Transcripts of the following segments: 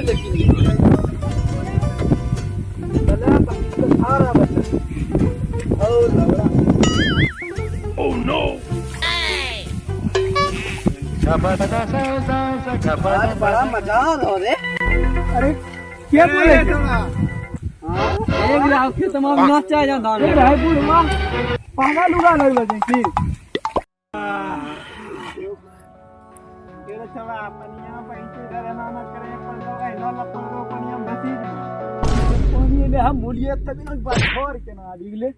लेकिन भले बहिन के सारा बच्चा ओ लवड़ा। आज बड़ा मजा आ रहा रे। अरे के बोले छे? एक लाख के तमाम नाचा जा धान। ए भाई बुढ़वा पागल उगा लगलो छै की? पानी एले हम बोलिए तभी ना बाहर के ना आबि गेलै।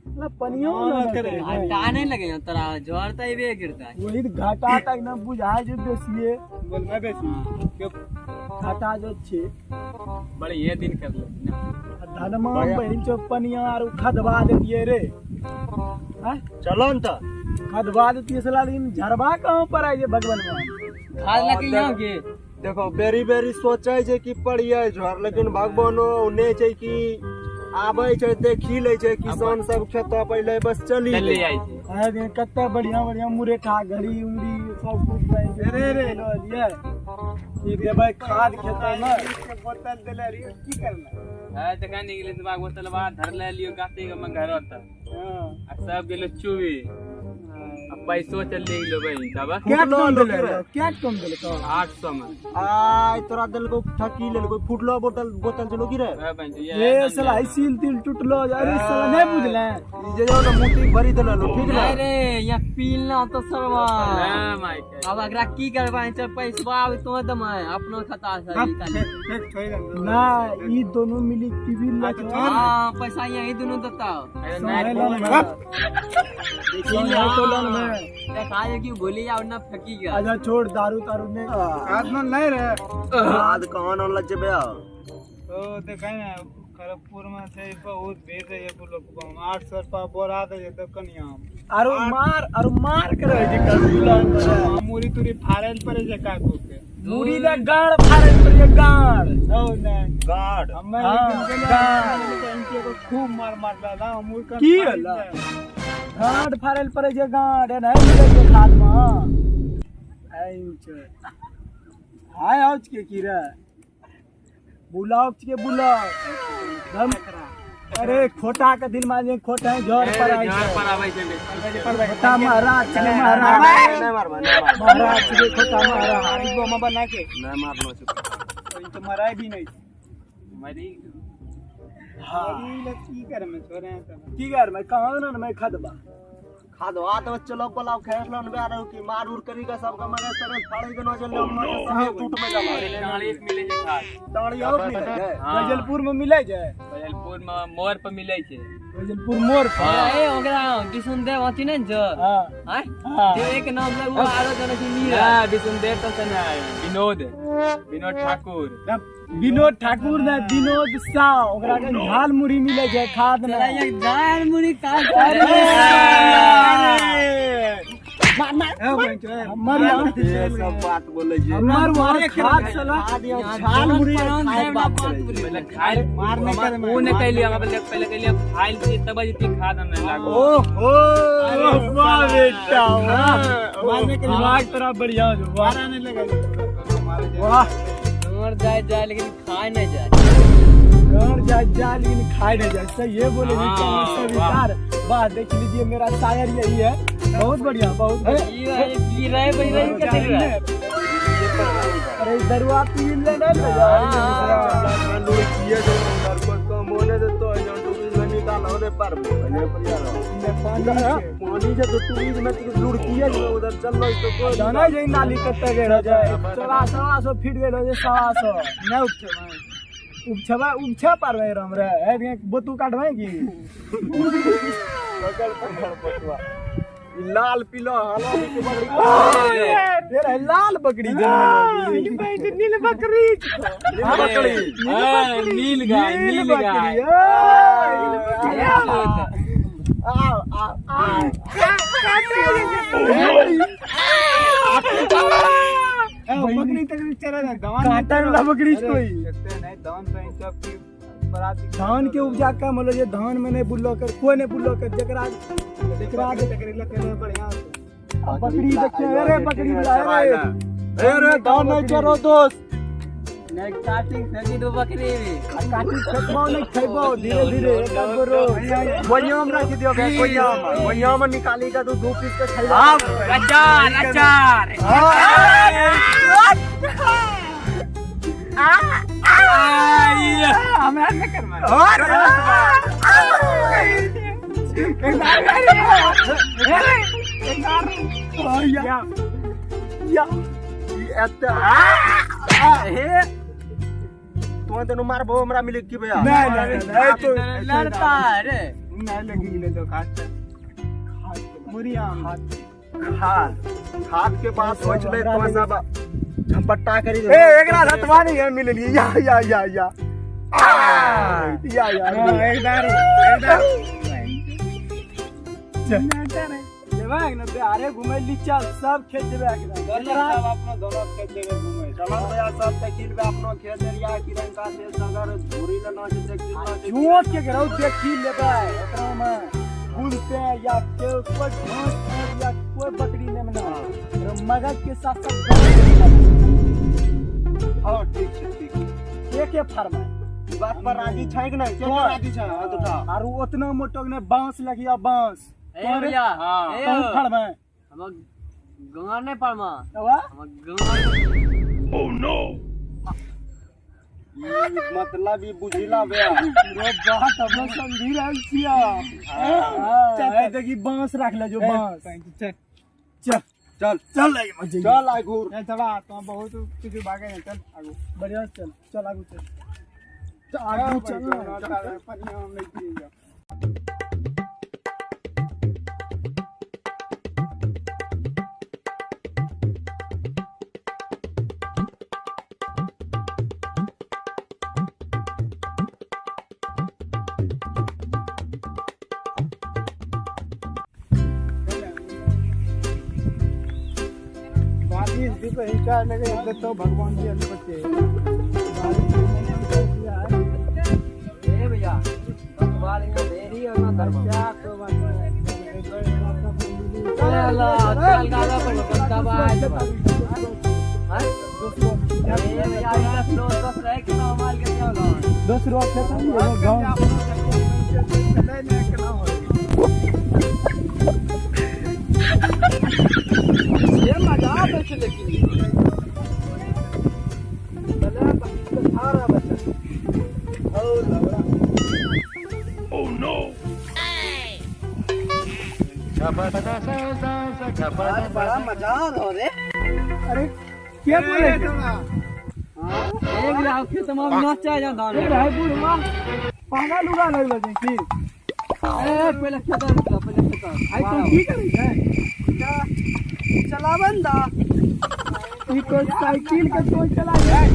मतलब पनियो ना करे। घाटा नहीं लगे यहाँ तोरा ज्वर तो अबे गिरता है। वही तो घाटा तक ना बुझाय जे बेसिए। बोल मैं बेसी घाटा जो छे। बड़े ये दिन कर ले। धनमा बहिन चो पनिया आर खदवा देतिए रे। हैं? चलो न त खदवा देतिए साला, लेकिन झरबा कहाँ पर आइ जे भगवान में? खाद लगे यहाँ के देखो बेरी बेरी सोचे छै कि पड़िए झर, लेकिन भगवानो ने छै कि आबै छै देखी लै छै किसान सब खेत पहिले बस चली चली गेलै। जाइ छै। अरे कते बढ़िया बढ़िया मुरेठा घड़ी उड़ी सब कुछ बनि छै। रे रे लो लिए ई देबै खाद खेत में। बोतल देले रहियो की करना है त कनी गेलै दिमाग बोतलवा धर ले लियो गाते के में घर त आ सब गेलो चुबी आ पैसो चल गेलो बहिन तब। क्या कम देले रे? क्या कम देले तो? 800 में आय तोरा देलको ठकी लेलको फुटलो बोतल बोतल चलो की रे। हां बहिन जी। ए साला ई सील तिल टूटलो। अरे साला नहीं बुझले। ई जे जो ना मोटी भरी देललो ठीक ना। अरे यहाँ पीलना तो सरवा। हां माई के अब अगरा की करबा चल पैसवा आब तो दमा अपनो खता से ना ई दोनों मिली पीबी ले। हां पैसा यही दोनों देता। अरे नहीं नहीं देखा जे कि गोली और ना फेंकी गया। अच्छा छोड़ दारू तारू ने आज न नहीं रे। आज कहां न लजबे तो देखै ना खड़गपुर में छै बहुत भीड़ रहे लोग 800 रुपया बोरा दे तो कनिया। अरे मार के रहे जे कबूला मुरी तुरी फाड़े पड़े छै काकू के मुरी ले गाड़ फाड़े पर ये गाड़। हो नहीं गार्ड हमें हाँ, एक दिन गाड़। गेलियै इनके खूब मार मारला ना मुर की होला? गाड़ फाड़े पड़े जे गाड़ नहीं मिले जे खाद में। आई छै हाय आउच के की रे बुलाओ के बुलाओ दम। अरे खोटा के दिल माजे खोटा है जोर पर आई घर पर आबै छै। खोटा महाराज के महाराज नहीं मारबा नहीं मारबा महाराज के खोटा महाराज बम बना के नहीं मारनो छै। तो तो मराई भी नहीं मरी। हाँ की करे में छोरे हैं तब की कर मैं कहाँ ना मैं खदबा खादवा तो चलो बोलाओ खेल लन बे रहो कि मार उर करी का सबका मगर तरह फाड़ी के न चल हम सब टूट में जाला। चालीस मिले छै खाद ताड़ी और मिले है। बैजलपुर में मिले जाए। बैजलपुर में मोर पर मिले छै। बैजलपुर मोर पर। ए ओकरा बिसुनदेव अथी नै जो हां आय हां जे एक नाम ले वो आरो जने छै मीरा। हां बिसुनदेव तो सने विनोद विनोद ठाकुर। विनोद ठाकुर ने विनोद साव ओकरा के झाल मुड़ी मिले जाए खाद में। चला ये झाल मुड़ी का हमर ये सब बात बोले छै। हमर वहाँ खाद साला झाल मुड़ी खाए बात करे छै। पहले खाइल मारने कर वो ने कहलिए हम पहले पहले कहलिए खाइल से तब जति खाद हमें लागो। ओहो वाह बेटा वाह मारने के दिमाग तेरा बढ़िया जो वाह नहीं लगा वाह मर जाए जाए लेकिन खाए नहीं जाए। घर जाए जाए लेकिन खाए नहीं जाए। सही ये बोले हाँ, विचार वाह। देख लीजिए मेरा शायर यही है। बहुत बढ़िया बहुत बढ़िया। ये पी रहे भाई रही क्या देख रहा है? अरे दरुआ पी ले ना लुड़किए जो उधर को कम होने दे तो जो टूरिस्ट में निकाल होने पर पहले पर यार पानी से तो टूरिस्ट में तो लुड़किए जो उधर चल रही तो कोई जाना जाए नाली कत्ते गए रह जाए 125 फीट गए रह जाए 125 नहीं उपछे उपछबा उपछा पारबै हम रे ए बोतू काटबै की पकड़ पकड़ पटवा लाल पीला हला के बकरी तेरा लाल बकरी नील बकरी बकरी नील गाय नील गाय। आओ आओ आओ बकरी तक चला जा काटा वाला बकरी कोई नहीं धान पे सब की धान के उपजा कम होलो जे धान में नहीं बुललो कर कोई नहीं बुललो कर जकरा जकरा बढ़िया बकरी देखिए अरे बकरी अरे अरे धान नहीं चरो दोस्त। नहीं काटिंग फेंकी दो बकरी काटी फेंकबो नहीं खेबो धीरे धीरे एक गो रोज कोइयाम रख दियो बे कोइयाम कोइयाम निकाली का तू दो पीस के खइबो। अचार अचार हमरा नहीं करना या या एते हे तू तनु मारबो हमरा मिले की भैया। नहीं नहीं नहीं तो लड़ता रे नहीं लगी ले तो खाद मुरिया खाद खाद के बाद सोच ले तो सब झपट्टा करी ए एकरा रतवा नहीं है मिल लिए या या या या या या एक दारू एक दारू जेबा न बिहारे घुमै ली चल सब खेत जेबे एकरा सब अपनो दोनों खेत जगह घूमे चलो भैया सब तकिल बे अपनो खेत एरिया की रंग का से सगर झूरी लेना छै देखी लेना छै जोत के घरौ देखी लेबै एकरा में गुलते या के कोई घास या कोई बकरी ने ना मगज के साथ साथ। हां ठीक छै ठीक छै के के फरमाए ई बात पर राजी छै कि नहीं? के के राजी छै? हाथ उठा। आर उतना मोटो ने बांस लगिया बांस ए भैया हां ए कौन फरमाए हम गंगा नहीं परमा तवा हम गंगा। ओ नो मतलब ई बुझिला बे रे बात हम समझी रहल छिया। हां देखी बांस रख ले जो बांस चल चल चल चल चल आगू चल तो बहुत कुछ भागे नहीं चल आगू बढ़िया चल चल आगू चल आगू चल पनिया हम नहीं पिएगा। लगे तो भगवान जी बच्चे ए भैया भगवान ने देरी और ना धर्म क्या को बात चल चल गाला पर दबा दबा हां ए भैया दस लो दस रहे कि ना माल के क्या लो 10 रुपया था गांव ये मजा आवे छै लेकिन भला थारा बच्चा ओ लवड़ा ओ नो बड़ा मजा आ रहा रे। अरे क्या बोले हां एक लाख के तमाम नाचा जा धान ए भाई बुढ़वा पाना लुगा नहीं बजे की ए पहले खेत निकला पहले खेत आई तो की करी है चलावन दा ई तो साइकिल के तो चला जाए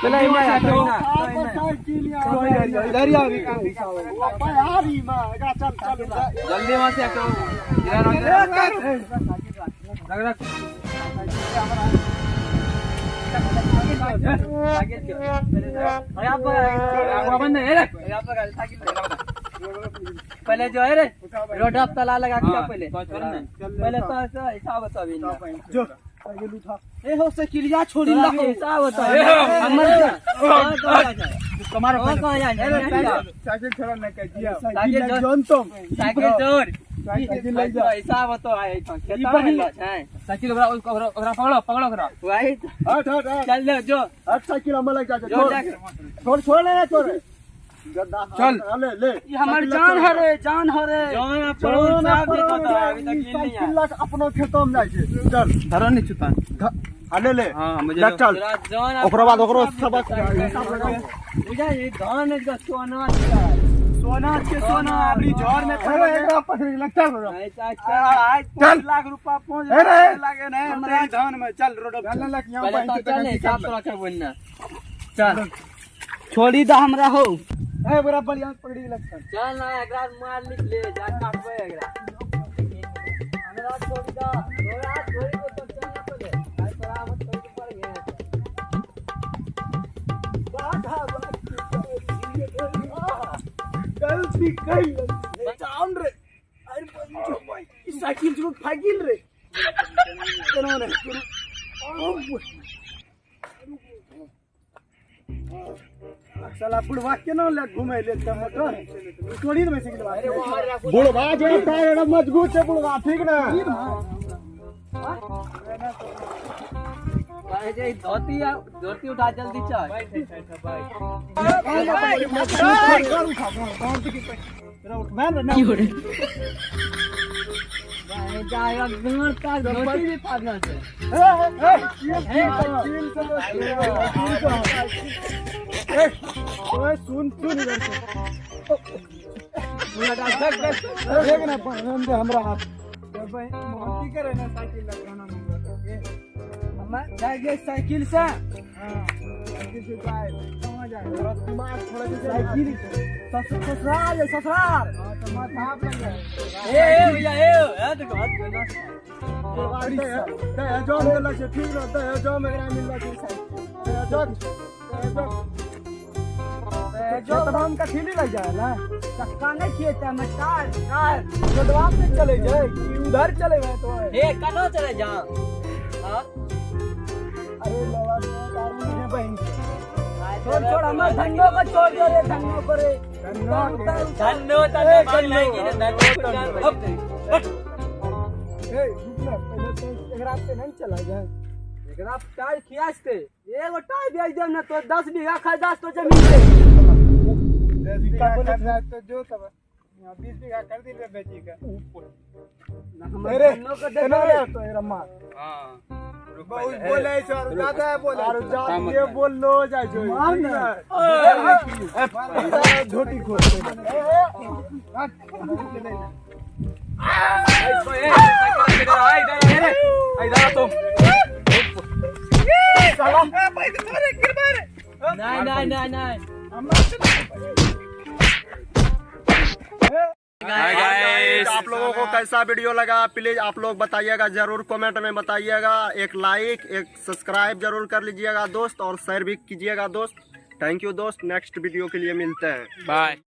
पहले इमा साइकिल या इधर ही आ यार ई मां गा चल चल जल्दी वहां से हटो इधर रख रख पहले जो है रे रोड अप तला लगा के पहले पहले तो हिसाब बताओ जो साइकिल उठा ए हो साइकिलिया छोड़ी ला हिसाब बताओ हमर तुम्हारा कहां जाए साइकिल छोड़ा न कर दिया साइकिल जोन तुम साइकिल छोड़ साइकिल ले जा हिसाब बताओ आए खेता में है साइकिल ओकरा ओकरा पकड़ो पकड़ो ओकरा वही हट हट हट चल ले जो हट साइकिल हम लग जा छोड़ छोड़ ले छोड़ गद्दा चल ले ले ई हमर जान हरे जान हरे जान अपन साहब देखो तो अभी तक नहीं साइकिल लग अपनो खेतों में जाय छै चल धरो नहीं चुता हां ले ले हां मुझे चल जान ओकरा बाद ओकरो सबक हिसाब लगाओ बुझा ये धान का सोना सोना के सोना अबरी झोर में अरे एकरा पकड़ लग चल आज 5 लाख रुपया पहुंच लागे नहीं हमरा धान में चल रोड चल लग यहां पहले तो चल हिसाब तो रख बोलना चल छोड़ी दा हमरा हो ए बड़ा बढ़िया पकड़ी लग चल चल ना एकरा मार लिख ले जा काटबे एकरा हमरा छोड़ी दा तोरा छोड़ी को तो चलना पड़े आई तोरा मत छोड़ी के पड़ गया बाधा गलती कई जाऊन रे अरे भाई ई साइकिल जरूर फागिल रे केना रे साला बुढ़वा केना ले घुमै ले त मोटर तोड़ी देबै साइकिल। बुढ़वा जे टायर एकदम मजबूत छै बुढ़वा, ठीक ना? धोती धोती उठा जल्दी चल। धोती भी फाड़ना छै। सुन सुन इधर से देख ना दे हमरा हाथ की करे ना साइकिल लगाना जाए साइकिल से। साइकिल से जाए कहाँ जाए? दिमाग थोड़ा साइकिल ससुराल ससुराल तो माथा लग जाए। ए भैया ए देखो हाथ करना दहेजो मिलल छै, ठीक ना? दहेजो में एकरा मिलल छै साइकिल। दहेजो हम कथी लग जाए ना? चक्का नहीं खिएते हम टायर टायर रोडवा पे चले जाए कि उधर चले गए तो ए कनो चले जा। हां अरे लवा दारू नहीं बहन छोड़ छोड़ हमर धन्नो को छोड़ दे रे, धन्नो को रे धन्नो धन्नो तने मांग लेगी रे धन्नो। ए रुक ना पहले तो एकरा पे नहीं चला जाए। एकरा टायर खियासते एगो टायर बेच देम ना तो 10 बीघा खरीदास तो जमीन पे 10 बीघा खरीदा तो जो तब 20 बीघा कर दिल बेची का। अरे धन्नो को दे रे तो एरा मार। हां बहुत बोले छै और ज्यादा बोले और ज्यादा ये बोल लो जाय छै मार ना झोटी खोल। इधर तुम साला नहीं नहीं नहीं नहीं। हाय गाइस, आप लोगों को कैसा वीडियो लगा प्लीज आप लोग बताइएगा, जरूर कमेंट में बताइएगा। एक लाइक एक सब्सक्राइब जरूर कर लीजिएगा दोस्त, और शेयर भी कीजिएगा दोस्त। Thank you दोस्त, नेक्स्ट वीडियो के लिए मिलते हैं, बाय।